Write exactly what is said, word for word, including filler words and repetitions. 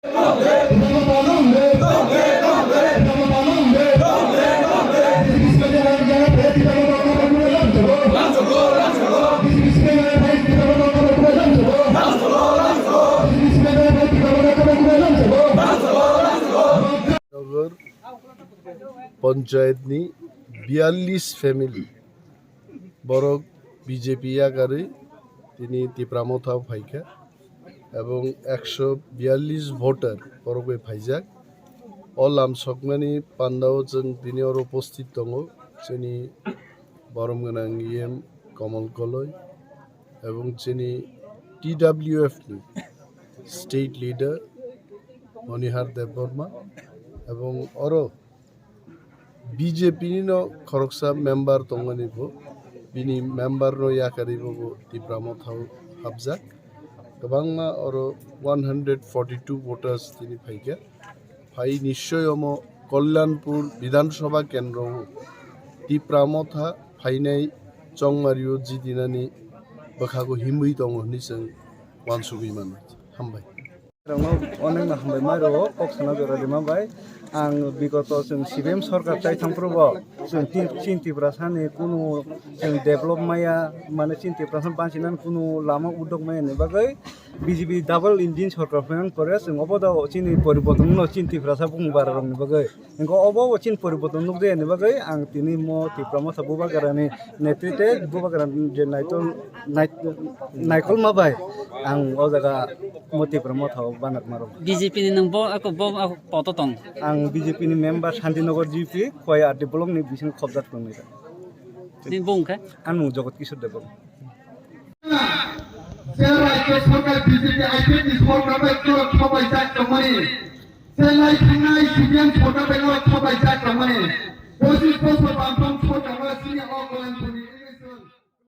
Nagar Panchayat ni biyallis family borok B J P yakarwi tini Tipra Motha phaikha, ebong ekso biyallis voter borok bai phaijak. O lam sokmani pandao chwng tini oro upasthit tongo chini borom gwnang E M Kamal Koloi ebong chini T W F ni state leader Monihar Debbarma ebong oro B J P ni no khoroksa member tongmani bo, bini member no yakarwi bo, bo Tipra Motha o hapjak. Kwbangma oro one hundred forty-two voters tini phaikha. Phai nischoi omo Kalyanpur Bidhan Sabha kendro o Tipra Motha phainai chongmari o jidinani bwkhago himwi tongo hwnwi chwng uansugwi mano. Hambai. Rokno onekno hambai mai rwo kok sana jora rima bai. Ang bigoto chwng C P M sorkar chai thangphuru bo chwng tin, chin Tiprasa ni kunu chwng develop maya, mane chin Tiprasa ni bansi nani kunu lama udok maya ni bagwi B J P double engine sorkar phaiman pore chwng obo da chini poriborton no chin Tiprasa bumung bara rok ni bagwi. Hingke obo bo chini poriborton nukjakya ni bagwi ang tini mo Tipra Motha Bubagrani netrite Bubagrani je naitol, nait-, naikolma bai ang o jaga mo Tipra Motha o banatma rok. B J P ni nwng bo ako bo ako poto tong. Ang B J P ni member Shantinagar G P, Khowai R D block ni bising khobjak tongnai. Ni bo wngkha? Ang nwng Jogot Kishore Debbarma. Je rajyo sorkar B J P I P F ni sorkar bai khorok sobai jak tongmani, je lai thangnai C P M sorkar bai khorok sobai jak tongmani, pochis bosor bamtong sorkar